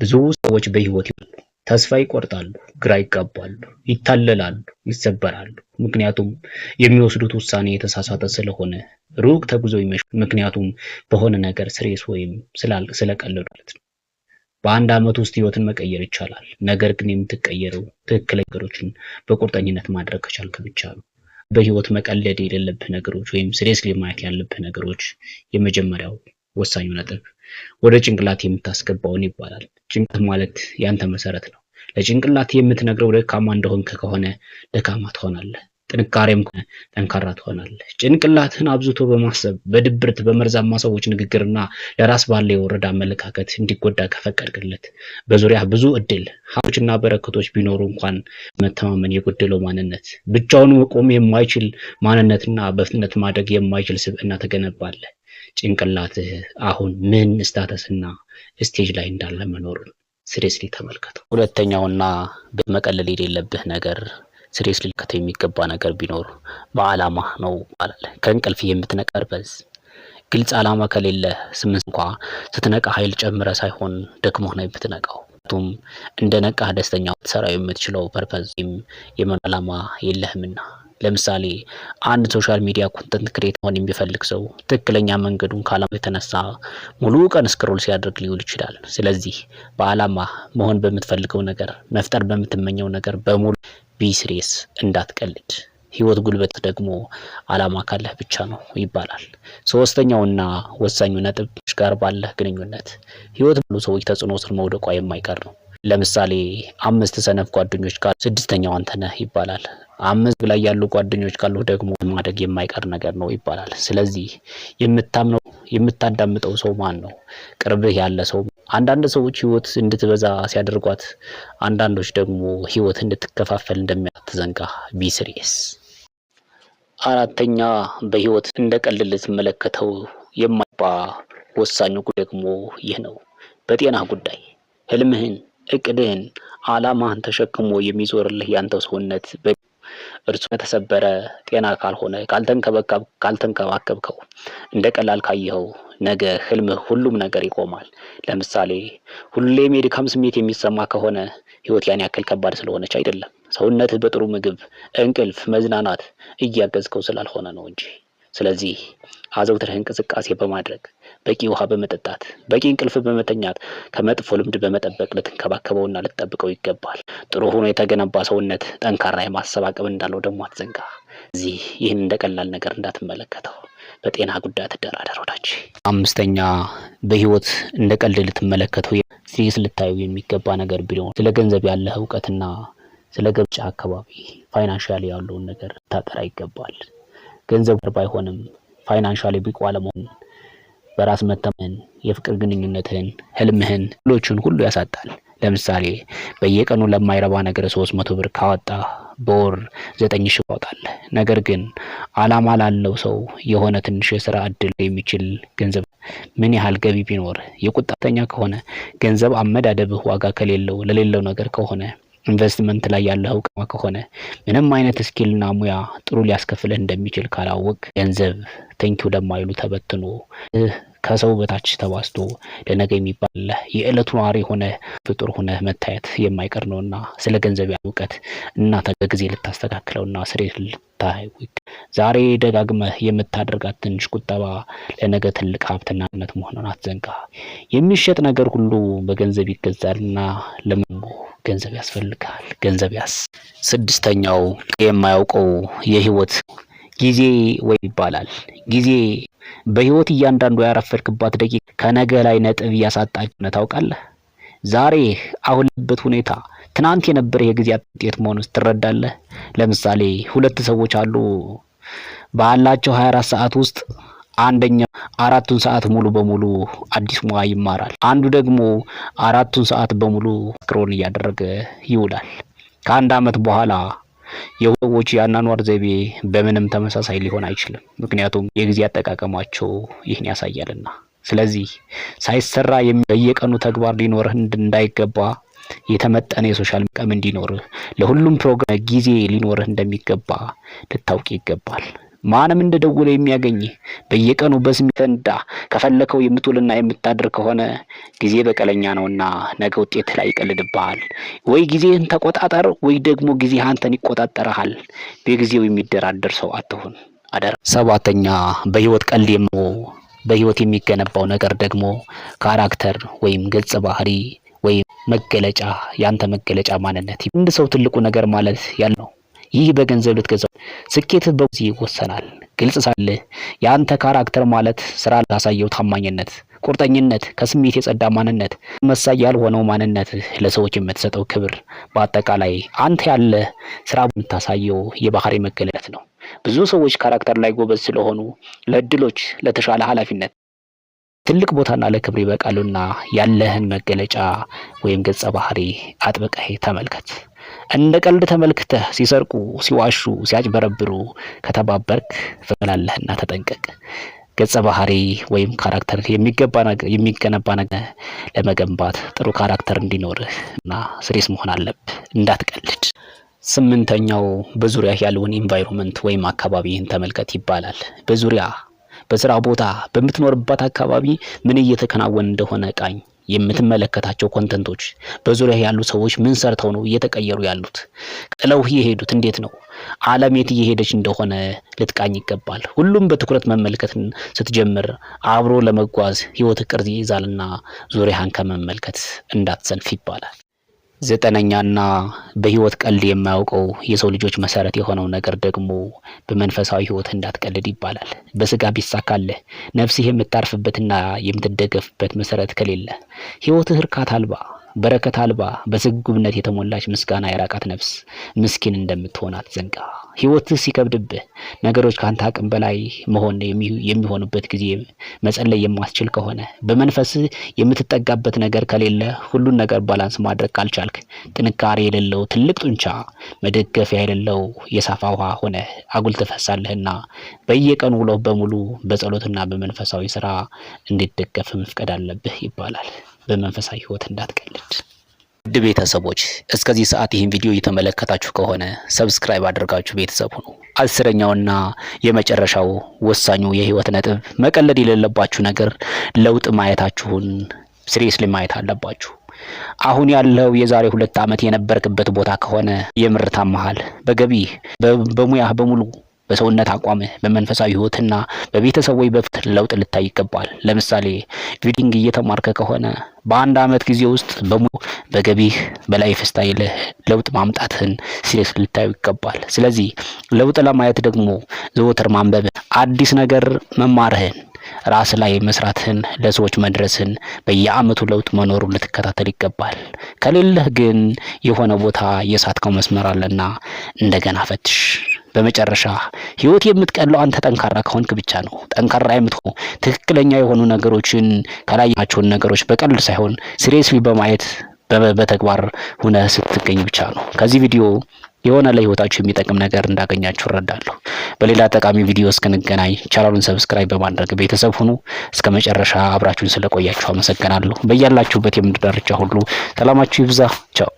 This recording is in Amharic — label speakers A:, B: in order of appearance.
A: ብዙ ሰዎች በህይወት ተስፋ ይቆርጣሉ፣ ግራ ይጋባሉ፣ ይታለላሉ፣ ይሰበራሉ። ምክንያቱም የሚወስዱት ውሳኔ የተሳሳተ ስለሆነ ሩቅ ተጉዘው ይመሽ ምክንያቱም በሆነ ነገር serious ወይም ስለቀለዱ ማለት ነው። በአንድ ዓመት ውስጥ ህይወትን መቀየር ይቻላል። ነገር ግን የምትቀየረው ትክክለኛ ነገሮችን በቁርጠኝነት ማድረግ ከቻልክ ብቻ ነው። በህይወት መቀለድ የሌለብህ ነገሮች ወይም seriously ማየት ያለብህ ነገሮች፣ የመጀመሪያው ወሳኙ ነጥብ ወደ ጭንቅላት የምታስገባውን ይባላል። ጭንቅላት ማለት ያንተ መሰረት ነው። ለጭንቅላት የምትነግረው ደካማ እንደሆንክ ከሆነ ደካማ ትሆናለህ። ጥንካሬም ከሆነ ጠንካራ ትሆናለህ። ጭንቅላትህን አብዝቶ በማሰብ፣ በድብርት፣ በመርዛማ ሰዎች ንግግርና ለራስ ባለ የወረደ አመለካከት እንዲጎዳ ከፈቀድክለት፣ በዙሪያ ብዙ እድል፣ ሀብቶችና በረከቶች ቢኖሩ እንኳን መተማመን የጎደለው ማንነት፣ ብቻውን መቆም የማይችል ማንነትና በፍጥነት ማደግ የማይችል ስብዕና ትገነባለህ። ጭንቅላትህ አሁን ምን status ና stage ላይ እንዳለ መኖሩን seriously ተመልከተው። ሁለተኛውና መቀለል የሌለብህ ነገር፣ seriously ልትከተው የሚገባ ነገር ቢኖር በአላማ ነው ይባላል። ከእንቅልፍ የምትነቀርበዝ ግልጽ ዓላማ ከሌለ 8 እንኳ ስትነቃ ኃይል ጨምረህ ሳይሆን ደክሞህ ነው የምትነቃው። ምክንያቱም እንደ ነቃህ ደስተኛ ትሰራው የምትችለው purpose ወይም የመኖር ዓላማ የለህምና። ለምሳሌ አንድ social media content create መሆን የሚፈልግ ሰው ትክክለኛ መንገዱን ካላማ የተነሳ ሙሉ ቀን scroll ሲያደርግ ሊውል ይችላል። ስለዚህ በዓላማ መሆን በምትፈልገው ነገር፣ መፍጠር በምትመኘው ነገር በሙሉ be serious፣ እንዳትቀልድ። ህይወት ጉልበት ደግሞ ዓላማ ካለህ ብቻ ነው ይባላል። ሶስተኛውና ወሳኙ ነጥብ ጋር ባለህ ግንኙነት ህይወት ባሉ ሰዎች ተጽዕኖ ስር መውደቋ የማይቀር ነው። ለምሳሌ አምስት ሰነፍ ጓደኞች ካሉ ስድስተኛው አንተ ነህ ይባላል። አምስት ላይ ያሉ ጓደኞች ካሉ ደግሞ ማደግ የማይቀር ነገር ነው ይባላል። ስለዚህ የምታምነው የምታዳምጠው ሰው ማን ነው? ቅርብህ ያለ ሰው። አንዳንድ ሰዎች ህይወት እንድትበዛ ሲያደርጓት፣ አንዳንዶች ደግሞ ህይወት እንድትከፋፈል እንደሚያትዘንጋ be serious። አራተኛ፣ በህይወት እንደ ቀልድ ልትመለከተው የማይገባ ወሳኙ ደግሞ ይህ ነው። በጤና ጉዳይ ህልምህን፣ እቅድህን፣ አላማህን ተሸክሞ የሚዞርልህ ያንተው ሰውነት እርሱ ከተሰበረ፣ ጤና ካልሆነ፣ ካልተንከባከብከው፣ እንደ ቀላል ካየኸው ነገ ህልምህ ሁሉም ነገር ይቆማል። ለምሳሌ ሁሌም የድካም ስሜት የሚሰማ ከሆነ ህይወት ያን ያክል ከባድ ስለሆነች አይደለም። ሰውነትህ በጥሩ ምግብ፣ እንቅልፍ፣ መዝናናት እያገዝከው ስላልሆነ ነው እንጂ። ስለዚህ አዘውትረህ እንቅስቃሴ በማድረግ፣ በቂ ውሃ በመጠጣት፣ በቂ እንቅልፍ በመተኛት፣ ከመጥፎ ልምድ በመጠበቅ ልትንከባከበውና ልትጠብቀው ይገባል። ጥሩ ሆኖ የተገነባ ሰውነት ጠንካራ የማሰብ አቅም እንዳለው ደግሞ አትዘንጋ። እዚህ ይህን እንደ ቀላል ነገር እንዳትመለከተው። በጤና ጉዳይ አትደራደር ወዳጅ። አምስተኛ፣ በህይወት እንደ ቀልድ ልትመለከተው serious ልታዩ የሚገባ ነገር ቢኖር ስለ ገንዘብ ያለህ እውቀትና ስለ ገብጫ አካባቢ financially ያለውን ነገር ታጠራ ይገባል። ገንዘብ ባይሆንም financially ብቁ አለመሆን በራስ መተማመን፣ የፍቅር ግንኙነትህን፣ ህልምህን፣ ሌሎችን ሁሉ ያሳጣል። ለምሳሌ በየቀኑ ለማይረባ ነገር 300 ብር ካወጣ በወር 9,000 ታወጣለህ። ነገር ግን አላማ ላለው ሰው የሆነ ትንሽ የስራ እድል የሚችል ገንዘብ ምን ያህል ገቢ ቢኖር የቁጠተኛ ከሆነ፣ ገንዘብ አመዳደብህ ዋጋ ከሌለው ለሌለው ነገር ከሆነ፣ ኢንቨስትመንት ላይ ያለህ እውቀት ከሆነ፣ ምንም አይነት skill ና ሙያ ጥሩ ሊያስከፍልህ እንደሚችል ካላወቅ ገንዘብ thank you ለማይሉ ተበትኖ፣ ከሰው በታች ተባዝቶ፣ ለነገ የሚባል የዕለቱ ነዋሪ ሆነ ፍጡር ሆነ መታየት የማይቀር ነውና ስለ ገንዘብ እውቀት እና በጊዜ ልታስተካክለውና ስሬት ልታዩ። ዛሬ ደጋግመህ የምታደርጋት ትንሽ ቁጠባ ለነገ ትልቅ ሀብትና ነት መሆኑን አትዘንጋ። የሚሸጥ ነገር ሁሉ በገንዘብ ይገዛልና ለምን ገንዘብ ያስፈልጋል። ገንዘብ ያስ ስድስተኛው የማያውቀው የህይወት ጊዜ ወይ ይባላል። ጊዜ በህይወት እያንዳንዱ ያረፈድክባት ደቂቃ ከነገ ላይ ነጥብ እያሳጣች ነው፣ ታውቃለህ። ዛሬ አሁን በት ሁኔታ ትናንት የነበረ የጊዜ ውጤት መሆኑን ትረዳለህ። ለምሳሌ ሁለት ሰዎች አሉ። ባላቸው 24 ሰዓት ውስጥ አንደኛው አራቱን ሰዓት ሙሉ በሙሉ አዲስ ሙያ ይማራል። አንዱ ደግሞ አራቱን ሰዓት በሙሉ scroll እያደረገ ይውላል። ከአንድ ዓመት በኋላ የሰዎች የአኗኗር ዘይቤ በምንም ተመሳሳይ ሊሆን አይችልም። ምክንያቱም የጊዜ አጠቃቀማቸው ይህን ያሳያልና። ስለዚህ ሳይሰራ በየቀኑ ተግባር ሊኖርህ እንዳይገባ፣ የተመጠነ የ social ቀም እንዲኖርህ፣ ለሁሉም ፕሮግራም ጊዜ ሊኖርህ እንደሚገባ ልታውቅ ይገባል። ማንም እንደደወለ የሚያገኝህ፣ በየቀኑ በስሜት ፈንዳ ከፈለከው የምትውልና የምታድር ከሆነ ጊዜ በቀለኛ ነውና ነገ ውጤት ላይ ይቀልድብሃል። ወይ ጊዜህን ተቆጣጠር፣ ወይ ደግሞ ጊዜ አንተን ይቆጣጠርሃል። በጊዜው የሚደራደር ሰው አትሁን አደራ። ሰባተኛ፣ በህይወት ቀልድ በህይወት የሚገነባው ነገር ደግሞ character ወይም ገጸ ባህሪ ወይም መገለጫ፣ ያንተ መገለጫ ማንነት። አንድ ሰው ትልቁ ነገር ማለት ያለው ይህ በገንዘብ ልትገዛው ስኬትህ በዚህ ይወሰናል። ግልጽ ሳልህ የአንተ character ማለት ስራ ላሳየው ታማኝነት፣ ቁርጠኝነት፣ ከስሜት የጸዳ ማንነት፣ መሳይ ያልሆነው ማንነት፣ ለሰዎች የምትሰጠው ክብር፣ በአጠቃላይ አንተ ያለ ስራ የምታሳየው የባህሪ መገለጥ ነው። ብዙ ሰዎች character ላይ ጎበዝ ስለሆኑ ለእድሎች፣ ለተሻለ ኃላፊነት፣ ትልቅ ቦታና ለክብር ይበቃሉና ያለህን መገለጫ ወይም ገጸ ባህሪ አጥብቀህ ተመልከት። እንደ ቀልድ ተመልክተህ ሲሰርቁ፣ ሲዋሹ፣ ሲያጭበረብሩ ከተባበርክ ፍላለህና ተጠንቀቅ። ገጸ ባህሪ ወይም character የሚገነባ ነገር ለመገንባት ጥሩ character እንዲኖርህ እና serious መሆን አለብህ። እንዳትቀልድ። ስምንተኛው፣ በዙሪያ ያለውን environment ወይም አካባቢህን ተመልከት ይባላል። በዙሪያ፣ በስራ ቦታ፣ በምትኖርባት አካባቢ ምን እየተከናወነ እንደሆነ ቃኝ። የምትመለከታቸው content ኦች፣ በዙሪያ ያሉ ሰዎች ምን ሰርተው ነው እየተቀየሩ ያሉት? ጥለውህ የሄዱት እንዴት ነው? ዓለም የት እየሄደች እንደሆነ ልትቃኝ ይገባል። ሁሉም በትኩረት መመልከት ስትጀምር አብሮ ለመጓዝ ህይወት ቅርጽ ይይዛልና ዙሪያህን ከመመልከት እንዳትሰንፍ ይባላል። ዘጠነኛና በህይወት ቀልድ የማያውቀው የሰው ልጆች መሰረት የሆነው ነገር ደግሞ በመንፈሳዊ ህይወት እንዳትቀልድ ይባላል። በስጋ ቢሳካልህ ነፍስህ የምታርፍበትና የምትደገፍበት መሰረት ከሌለ ህይወትህ እርካታ አልባ፣ በረከት አልባ፣ በስግብግብነት የተሞላች፣ ምስጋና የራቃት ነፍስ ምስኪን እንደምትሆን አትዘንጋ። ህይወትህ ሲከብድብህ፣ ነገሮች ከአንተ አቅም በላይ መሆን የሚሆኑበት ጊዜ መጸለይ የማትችል ከሆነ፣ በመንፈስህ የምትጠጋበት ነገር ከሌለ፣ ሁሉን ነገር balance ማድረግ ካልቻልክ ጥንካሬ የሌለው ትልቅ ጡንቻ፣ መደገፊያ የሌለው የሳፋ ውሃ ሆነ አጉል ትፈሳለህና በየቀኑ ውሎህ በሙሉ በጸሎትና በመንፈሳዊ ስራ እንዲደገፍ መፍቀድ አለብህ ይባላል። በመንፈሳዊ ህይወት እንዳትቀልድ። ውድ ቤተሰቦች፣ እስከዚህ ሰዓት ይህን ቪዲዮ እየተመለከታችሁ ከሆነ subscribe አድርጋችሁ ቤተሰብ ሁኑ። 10ኛውና የመጨረሻው ወሳኙ የህይወት ነጥብ፣ መቀለድ የሌለባችሁ ነገር ለውጥ ማየታችሁን seriously ማየት አለባችሁ። አሁን ያለው የዛሬ 2 ዓመት የነበርክበት ቦታ ከሆነ የምር ታመሃል። በገቢህ፣ በሙያህ በሙሉ፣ በሰውነት አቋምህ፣ በመንፈሳዊ ህይወትና በቤተሰብ ወይ በፍት ለውጥ ልታይ ይገባል። ለምሳሌ editing እየተማርከ ከሆነ በአንድ አመት ጊዜ ውስጥ በሙሉ በገቢህ፣ በ lifestyle ህ ለውጥ ማምጣትህን serious ልታዩ ይገባል። ስለዚህ ለውጥ ለማየት ደግሞ ዘወትር ማንበብ፣ አዲስ ነገር መማርህን፣ ራስ ላይ መስራትህን፣ ለሰዎች መድረስን፣ በየአመቱ ለውጥ መኖሩን ልትከታተል ይገባል። ከሌለህ ግን የሆነ ቦታ የሳትከው መስመር አለና እንደገና ፈትሽ። በመጨረሻ ህይወት የምትቀለው አንተ ጠንካራ ከሆንክ ብቻ ነው። ጠንካራ የምትሆነው ትክክለኛ የሆኑ ነገሮችን ካላያቸውን ነገሮች በቀልድ ሳይሆን seriously በማየት በተግባር ሁነ ስትገኝ ብቻ ነው። ከዚህ ቪዲዮ የሆነ ለህይወታችሁ የሚጠቅም ነገር እንዳገኛችሁ እረዳለሁ። በሌላ ጠቃሚ ቪዲዮ እስክንገናኝ ቻናሉን subscribe በማድረግ ቤተሰብ ሁኑ። እስከ መጨረሻ አብራችሁን ስለቆያችሁ አመሰግናለሁ። በያላችሁበት የምድር ዳርቻ ሁሉ ሰላማችሁ ይብዛ። ቻው።